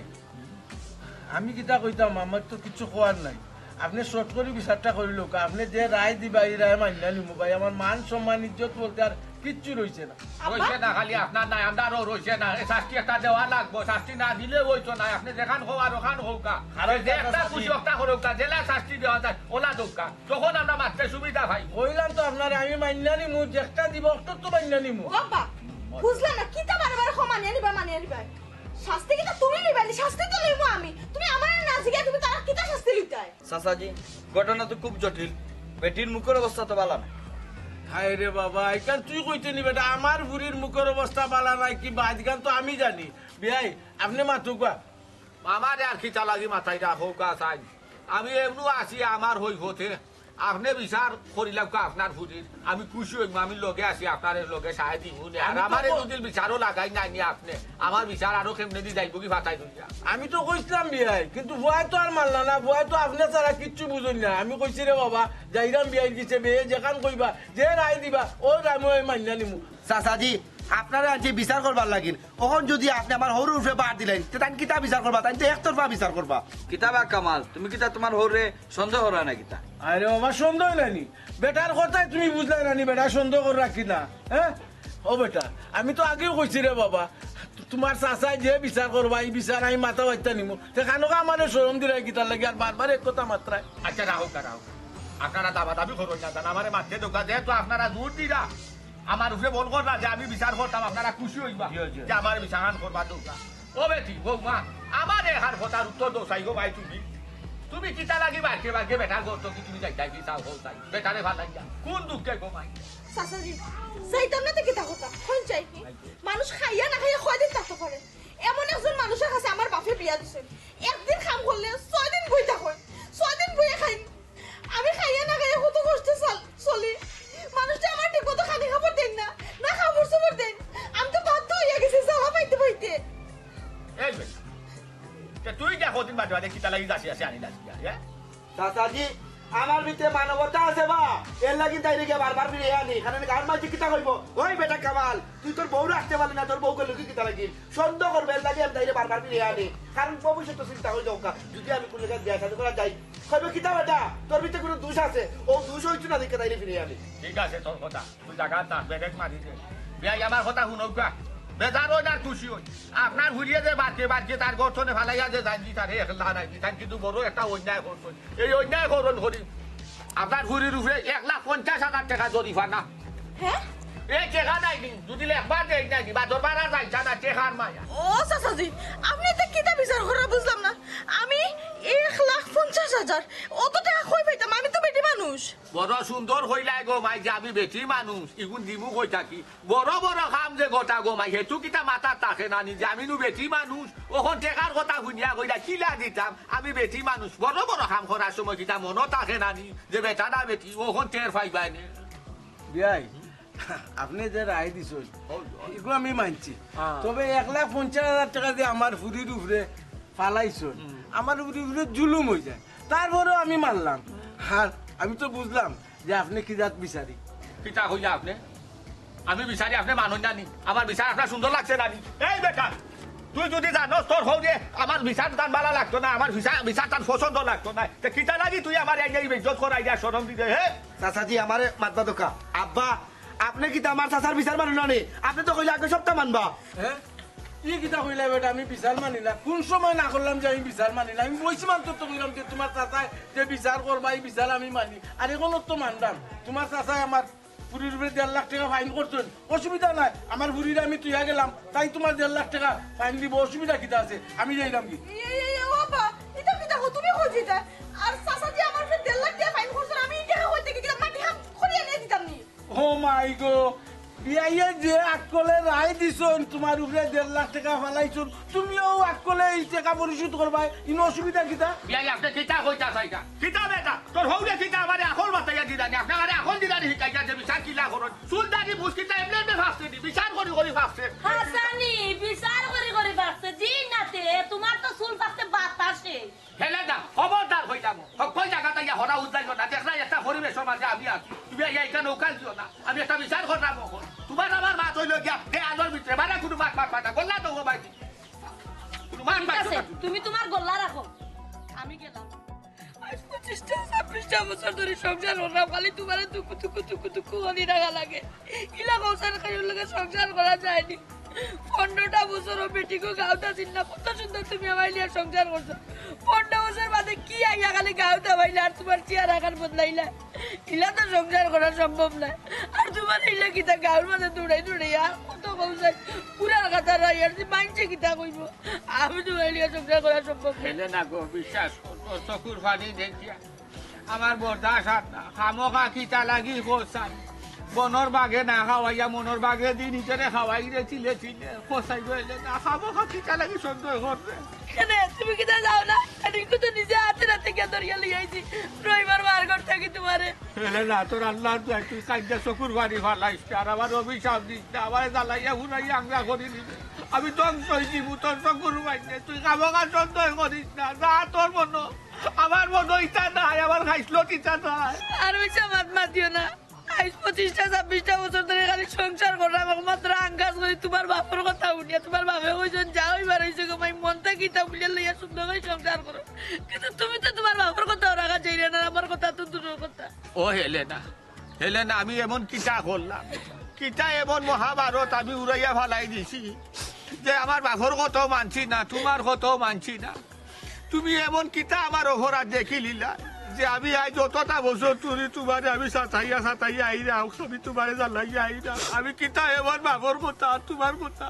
আমি কিতা কইতাম, আমার তো কিচ্ছু কওয়ার নাই। আপনে শর্ট করি বিচারটা করিলউক্কা, আপনে যে রায় দিবা, ই রায় মানিয়া নিমু ভাই, আমার মান সম্মান ইজ্জত বলতে আর কিচ্ছু রইছে না। রইছে না, খালি আপনার নাই, আমরারও রইছে না। এই শাস্তি একটা দেওয়া লাগবো, শাস্তি না দিলে অইতো না। আপনে যেখান কওয়ার অখান কউক্কা, আর যে একটা খুশি একটা করউক্কা, যেলা শাস্তি দেওয়া যায়, অলা দেউক্কা। তখন আমরা মাততে সুবিধা পাই। কইলাম তো আপনারে, আমি মানিয়া নিমু, যেটা দিবা, অটাউ তো মানিয়া নিমু। ও আব্বা, বুঝলাম না, কিতা বারে বারে কও মানিয়া নিবা, মানিয়া নিবা? শাস্তি কিতা তুমি নিবায় নি, শাস্তি তো লইমু আমি। তুমি আমারে না জিগাইয়া তুমি তারারে কিতা শাস্তি দিতায়? চাচাজি, ঘটনা তো খুব জটিল। বেটির মুখর অবস্থা তো বালা না। হায় রে বাবা, ইখান তুই কইতে নি বেটা, আমার ফুরির মুখর অবস্থা বালা নায় কি বাদ, ইখান তো আমি জানি। বিয়াই, আপনে মাতউক্কা। আমারে আর কিতা লাগি মাতাইরা, কউক্কা চাই। আমি এমনেউ আছি আমার হই পথে। আপনে বিচার করিলাউক্কা আপনার ফুরির। আমি খুশি অইমু, আমি লগে আছি, আপনারে লগে সায় দিমু নে। আর আমি তো আমারে ক- যদি বিচারো লাগাইন না নি আপনে, আমার বিচার আরো কেমনেদি যাইবো কি ফাতাই দুনিয়া। আমি তো কইছলাম বিয়াই, কিন্তু ফুয়ায় তো আর মানলা না, ফুয়ায় তো আপনে ছাড়া কিচ্ছু বুঝইন না। আমি কইছি রে বাবা, যাইরাম বিয়াইর গেছে, বিয়াই যেখান কইবা, যে রায় দিবা, অউ রায় আমি মানিয়া নিমু। চাচাজি, আপনারে আনছি বিচার করবার লাগিন। অখন যদি আপনে আমার হউরর উপরে বার দিলাইন, তে তাইন কিতা বিচার করবা? তাইন তো একতরফা বিচার করবা। কিতা বা কামাল, তুমি কিতা তুমার হউররে সন্দেহ কররায় না কিতা? আরে বাবা, সন্দেহ নায় নি। বেটার কথায় তুমি বুঝলায় না নি, বেটায় সন্দেহ কররা কিনা? হ্যাঁ? ও বেটা, আমি তো আগেউ কইছি রে বাবা, তুমার চাচায় যে বিচার করবা, ই বিচার আমি মাথা বাইত্তা নিমু। তে খানোকা আমারে শরম দিরায় কিতার লাগি আর বারবার এক কথা মাতরায়? আচ্ছা, রাখউক্কা, রাখউক্কা। আপনারা দাবাদাবি করইন না, জান, আমারে মাততে দেউক্কা, যেহেতু আপনারা জোর দিরা, আমার উপরে বল করলা যে আমি বিচার করতাম, আপনারা খুশি অইবা জি, জি। যে আমার বিচার করবা দৌড়া। ও বেটি, বৌমা, আমার এখান কথার উত্তর দেও চাই গো ভাই তুমি। তুমি কিতা লাগি বারকে বারকে বেটার ঘর থাকি তুমি যাইতায় কি চাও হও চাই? বেটারে ভালাইয়া। কোন দুঃখে গো মাই? চাচাজি, যাইতাম না তো কিতা করতাম? কোন চাই কি? মানুষ খাইয়া না খাইয়া কয়দিন থাকতে পারে? এমন একজন মানুষের কাছে আমার বাপে বিয়া দিছে। একদিন কাম করলে ছয় দিন বই থাকইন। ছয় দিন বইয়া খাইন। আমি খাইয়া না খাইয়া কত কষ্টে চল-, চলি। মানুষটা আমার ঠিক মতো খানি খাবার দেন না, না খাবার সাবার দেন। আমি তো বাধ্য হইয়া গেছি জ্বালা পাইতে পাইতে। এই বেটা, তে তুই যে কদিন বাদে বাদে কিতা লাগি যাসি আসি আনি যাসি, হ্যাঁ? চাচাজি, আমার ভিতরে মানবতা আছে বা, এর লাগি তাইরে গিয়া বারবার ফিরে আনি। কারণ গাঁর মাঝে কিতা কইব, "ওই বেটা কামাল, তুই তোর বউ রাখতে পারলি না, তোর বউ গেল কি কিতা লাগি?" সন্দেহ করবে, এর লাগি আমি তাইরে বারবার ফিরে আনি। কারণ ভবিষ্যতে চিন্তা হয়ে যাও, যদি আমি কোনো জায়গায় বিয়া শাদী করা যাই, কইবে, "কিতা বেটা, তোর ভিতরে কোনো দোষ আছে?" ও দোষ হইতো না দেখে তাইরে ফিরে আনি। ঠিক আছে, তোর কথা। তুই জাগাত না, ব্রেক মারি দে। বিয়াই আমার কথা হুনউক্কা। বেজার অইন আর খুশি অইন। আপনার ফুড়িয়ে যে বারকে বারকে তার গর্তনে ফালাইয়া যে যাইন দি তারে একলা নাই দি, তাইন কিন্তু বড় একটা অন্যায় করছইন। এই অন্যায় করণ করি আপনার ফুড়ির উপরে এক লাখ পঞ্চাশ হাজার টেকা জরিমানা। হ্যাঁ? এই টেকা নাই নি, যদি একবার দেই নাই নি, বা দরবার আর যাইতা না, টেকার মায়া। ও চাচাজি, আপনি এটা কিতা বিচার করা বুঝলাম না। আমি এক লাখ পঞ্চাশ হাজার, অত টেকা কই পাইতাম? আমি তো বেটি মানুষ। বড় সুন্দর কইলায় গো মাই যে আমি বেটি মানুষ, ইগুন দিমু কই থাকি? বড় বড় কাম যে গটা গো মাই, হেতু কিতা মাথাত থাকে না নি যে আমি নু বেটি মানুষ? অখন টেকার কথা হুনিয়া কইলা কিলা দিতাম, আমি বেটি মানুষ। বড় বড় কাম করার সময় কিতা মনো থাকে না নি যে বেটা না বেটি? অখন টের পাইবায় নে। বিয়াই, আপনি যে রায় দিছইন, ইগু আমি মানছি। হ্যাঁ। তবে এক লাখ পঞ্চাশ হাজার টেকা যে আমার ফুড়ির উপরে ফালাইছইন, আমার উপরে উপরে জুলুম হয়ে যায়, তারপরেও আমি মানলাম। আর আমি তো বুঝলাম যে আপনি কি জাত বিচারি। কিতা কইলা আপনি? আমি বিচারি আপনি মানইন না নি? আমার বিচার আপনার সুন্দর লাগছে না নি? এই বেটা, তুই যদি জানোস তোর হউরে আমার বিচার তান ভালা লাগতো না, আমার বিচার, বিচার তান পছন্দ লাগতো না, তে কিতা লাগি তুই আমার এই, এই বেইজ্জত করাই দিয়া শরম দিতে, হে? চাচাজি, আমারে মাতবা দোকা। আব্বা, আপনি কিতা আমার চাচার বিচার মানইন না নি? আপনি তো কইলা আগে সবটা মানবা। হ্যাঁ? ই কিতা কইলা বেটা, আমি বিচার মানি না? কোন সময় না করলাম যে আমি বিচার মানি না? আমি বইছি মাত্র তো কইলাম যে তোমার চাচায় যে বিচার করবা, এই বিচার আমি মানি। আর এখন তো মানলাম, তোমার চাচায় আমার ফুড়ির উপরে দেড় লাখ টেকা ফাইন করছইন, অসুবিধা নাই, আমার ফুড়িরে আমি তুইয়া গেলাম, তাইন তোমার দেড় লাখ টেকা ফাইন দিব, অসুবিধা কিতা আছে? আমি যাইলাম কি? এই, এই, এই, ও বাবা, এটা কিতা কও তুমি, কই যেতা? আর চাচাজি আমার উপরে দেড় লাখ টেকা ফাইন করছইন, আমি এই টেকা কই থাকি দিতাম? মাটি হাত করিয়া নিয়ে দিতাম নি? ও মাই গো, বিয়াইয়ে যে আক্কলে রায় দিছইন, তোমার উপরে দেড় লাখ টেকা ফালাইছইন, তুমিও আক্কলে এই টেকা পরিশোধ করবায়, ইনো অসুবিধা কিতা? বিয়াই, আপনি কিতা কইতা চাইতা? কিতা বেটা? তোর হউরে কিতা আমারে আখল বাতাইয়া দিলানি? আপনি আমারে আখল দিলানি হিকাইয়া যে বিচার কিলা করইন? চুল দাড়ি মুছ কিতা এমনে এমনে ফাঁসছে নি? বিচার করি করি ফাঁসছে। হাসানি, বিচার করি করি ফাঁসছে। জি নাতে, তোমার তো চুল ফাঁসছে বাতাসে। হেলে না, খবরদার কইলাম। হকল জাগাত আইয়া হরা উদলাইও না। দেখরায় একটা পরিবেশর মাঝে আমি আছি। তুমি আইয়া ইখান ওখান দিও না। আমি একটা বিচার করলাম অখন। তোমার আমার মাত অইলো গিয়া, দে আলোর ভিতরে, মানে কোনো মাত মাত মাত না। গল্লা তো ও ভাই। কোনো মাত ঠিক মাত আছে, না। তুমি তোমার গল্লা রাখো, আমি গেলাম। আজ পঁচিশটা ছাব্বিশটা বছর ধরি সংসার করলাম, খালি তোমারে দুঃখ দুঃখ দুঃখ দুঃখ করি রাখা লাগে। ইলা সংসার খাইর লগে সংসার করা যায়নি। পনেরোটা বছর ও বেটিকে গাউত আছিল না, কত সুন্দর তুমি আমার লিয়া সংসার করছো। পনেরো বছর বাদে কি আইয়া খালি গাউত আইলা আর তোমার চেহারা আকার বদলাইলা? ইলা তো সংসার করা সম্ভব নায়। আর তোমার ইলা কিতা গাউর মাঝে দৌড়াই দৌড়াই আর কত কৌশল পুরা কথা রই আর মানষে কিতা কইব? আমি তোমার লিয়া সংসার করা সম্ভব নায়। হেলে না গো, বিশ্বাস করো, চকুর পানি দেখিয়া আমার বরদাস্ত আর না। খামোখা কিতা লাগি কইছাই? বনর বাঘে না খাওয়াইয়া মনর বাঘে দি নিজরে খাওয়াই রে চিলে চিলে। কইছাই গো হেলে না, খামোখা কিতা লাগি সন্দেহ কররে? কেনে, তুমি কিতা যাও না? আমি তো নিজে হাতে হাতে গিয়া ধরিয়া লই আইছি। রইবার বার ঘর থাকি তোমারে। হেলে না, তোর আল্লাহর দোয়াই, তুই কাইন্দা চকুর পানি ফালাইস না, আর আমার অভিশাপ দিস না, আমারে জ্বালাইয়া ফুরাইয়া আংরা করি দিবে। আমি ধ্বংস হইছি, তোর চকুর পানি, তুই খামোখা সন্দেহ করিস না, যা তোর মনো। আমার মনো ইতা নাই, আমার খাইছলত ইতা নাই। আর ওই সব মাত মাতিও না। আইজ পঁচিশটা ছাব্বিশটা বছর ধরি খালি সংসার করলাম, একমাত্র আঙ্গাজ করি তোমার বাপর কথা হুনিয়া। তোমার বাপে কইছইন, "যা অইবার অইছে গো মাই, মনটা কিতা বুলিয়া লইয়া সুন্দর করি সংসার করো।" কিন্তু তুমি তো তোমার বাপর কথাও রাখা যাইরে না, আমার কথা তো দূরর কথা। ও হেলেনা, হেলেনা, আমি এমন কিতা করলাম? কিতা এমন মহাভারত আমি উড়াইয়া ফালাই দিছি যে আমার বাপর কথাও মানছি না, তোমার কথাও মানছি না? তুমি এমন কিতা আমার অপরাধ দেখিলিলা যে আমি আজ যতটা বছর ধরি তোমারে আমি সাতাইয়া সাতাইয়া আইরাম, আমি তোমারে জ্বালাইয়া আইরাম। আমি কিতা এমন বাপর কথা আর তোমার কথা?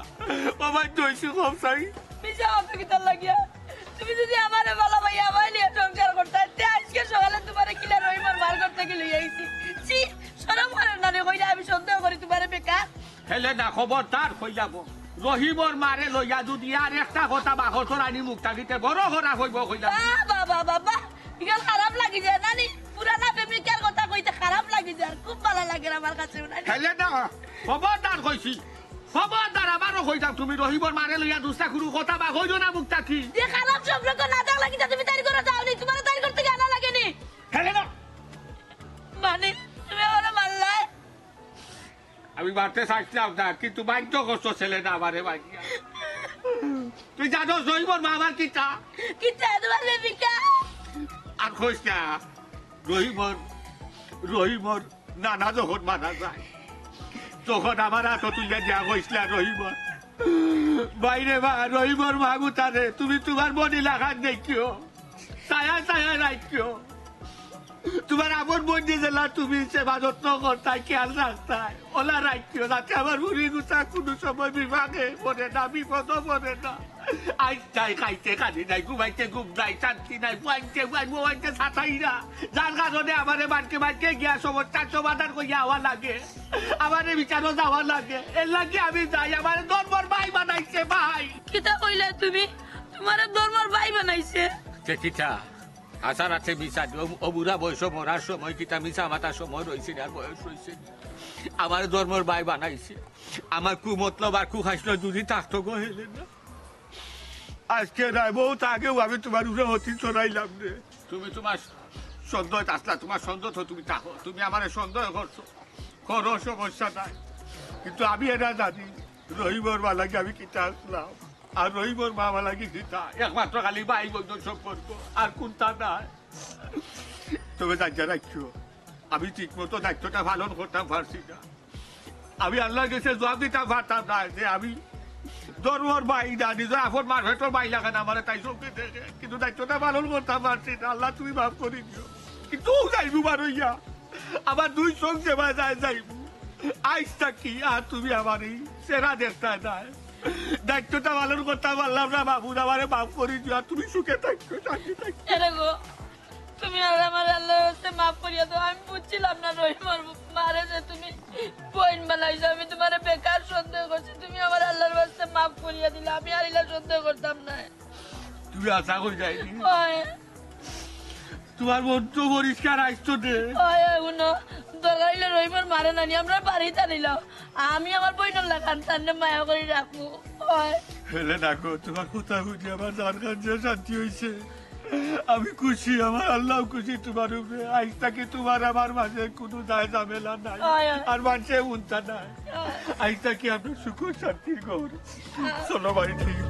ও ভাই, দইছি কম চাই। মিছা কথা কিতার লাগিয়া? তুমি যদি আমারে ভালা পাইয়া আমায় নিয়া সংসার করতায়, তে আজকে সকালে তোমারে কিলা রহিমর মার ঘর থাকি লইয়া আইছি। ছি, শরম করে না রে, কইলে আমি সন্দেহ করি তোমারে বেকার। হেলে না, খবরদার কইলাম, রহিমর মারে লইয়া যদি আর একটা কথা বাখর তোর আনি মুখ থাকিতে বড় খারাপ অইবো কইলাম। বাহ, বাহ, বাহ, বাহ, বাহ। ইখান খারাপ লাগি যায় না নি? পুরানা প্রেমিকার কথা কইতে খারাপ লাগি যায়, খুব ভালা লাগে আমার কাছে। হেলে না, খবরদার কইছি, খবরদার আবারও কইতাম, তুমি রহিমর মারে লইয়া দুস্তা কুনু কথা বাখর কইও না মুখ থাকি। যে খারাপ সম্পর্ক না থাকলে কিতা তুমি তাইর ঘরো যাও নি? তোমারে তাইর ঘর থাকি আনা লাগে নি? হেলে না। মানে, তুমি আমারে মারলায়? আমি মারতে চাইছিলাম না, কিন্তু বাধ্য করছো ছেলে না আমারে মারিয়া। তুই জানো রহিমর মা আমার কিতা? কিতা তোমার প্রেমিকা? আর কইস না, রহিমর, রহিমর নানা যখন মারা যায়, তখন আমার আতো তুলিয়া দিয়া কইসলা রহিমর। বাইরে বা, রহিমর মা গুতারে, তুমি তোমার বনি লাখান দেখিও, ছায়া ছায়া রাখিও। তোমার আপন বইন যেলা তুমি সেবা যত্ন করতায়, খেয়াল রাখতায়, ওলা রাখিও, যাতে আমার ফুরি গুতা কুনু সময় বিপাকে পড়ে না, বিপদো পড়ে না। আইজ তাই খাইতে খালি নাই, ঘুমাইতে ঘুম নাই, শান্তি নাই, ফুয়াইতে ফুয়াই, বউয়াইতে সাতাইরা। যার কারণে আমারে মানকে মানকে গিয়া সমস্যার সমাধান করিয়া আওয়া লাগে, আমারে বিচারো যাওয়া লাগে। এর লাগি আমি যাই, আমারে ধর্মর ভাই বানাইছে ভাই। কিতা কইলায় তুমি? তোমারে ধর্মর ভাই বানাইছে? তে কিতা? হাছা রাতে মিছা দি, ও, ও বুড়া বয়সো মরার সময় কিতা মিছা মাতার সময় রইছে নি, আর বয়স রইছে নি? আমারে ধর্মর ভাই বানাইছে। আমার কুমতলব আর কুখাইছলত যদি থাকতো গো হেলে না। আজকে নয়, বহুত আগেও আমি তোমার উপরে হতি চড়াইলাম রে। তুমি তোমার সন্দেহ আসলা, তোমার সন্দেহ তো তুমি থাকো, তুমি আমারে সন্দেহ করছো, করো, সমস্যা নাই। কিন্তু আমি এটা জানি, রহিমর মা লাগি আমি কিতা আসলাম, আর রহিমর মা আমার লাগি কিতা, একমাত্র খালি ভাই বন্ধুর সম্পর্ক, আর কুনতা নাই। তবে দায়িত্ব রাখিও, আমি ঠিক মতো দায়িত্বটা পালন করতাম পারছি না। আমি আল্লাহর কাছে জবাব দিতাম পারতাম না যে আমি ধর্মর ভাই না, নিজর আপন মার পেটর ভাই লাখান আমারে তাই চোখে দেখে, কিন্তু দায়িত্বটা পালন করতাম পারছি না। আল্লাহ, তুমি মাফ করি দিও। কিন্তু ও যাইবো বার হইয়া, আমার দুই চোখ যেবা যায় যাইবো। আইজ থাকি আর তুমি আমার এই চেহারা দেখতায় নায়। দায়িত্বটা পালন করতাম পারলাম না, বাবু, আমারে মাফ করি দিও। আর তুমি সুখে থাকিও, শান্তি থাকিও। এরে গো, তুমি আর আমার আল্লাহর রাস্তায় মাফ করিয়া দাও। আমি বুঝছিলাম না রহিমর মারে যে তুমি বইন বানাইছো। আমি তোমারে বেকার সন্দেহ করছি, তুমি আমার আল্লাহর রাস্তায় মাফ করিয়া দিলা। আমি আর ইলা সন্দেহ করতাম না। তুমি আশা করি যাইনি। ওই। তোমার মন তো পরিষ্কার আইস তো দে। ওই, ওই, হুনো, দরকার হইলে রহিমর মারে নানি, আমরা বাড়িত আনিলাম। আমি আমার বইনর লাখান তানরে মায়া করি রাখবো। ওই। হেলে না গো, তোমার কথা বুঝি আমার জান খান যে শান্তি হইছে। আমি খুশি, আমার আল্লাহ খুশি তোমার উপরে। আইজ থাকি তোমার আমার মাঝে কোনো দায় ঝামেলা নাই। ওই, ওই। আর মানষে উনতা নাই। ওই। আইজ থাকি আমরা সুখ শান্তির ঘর। চলো বাড়ি থেকে।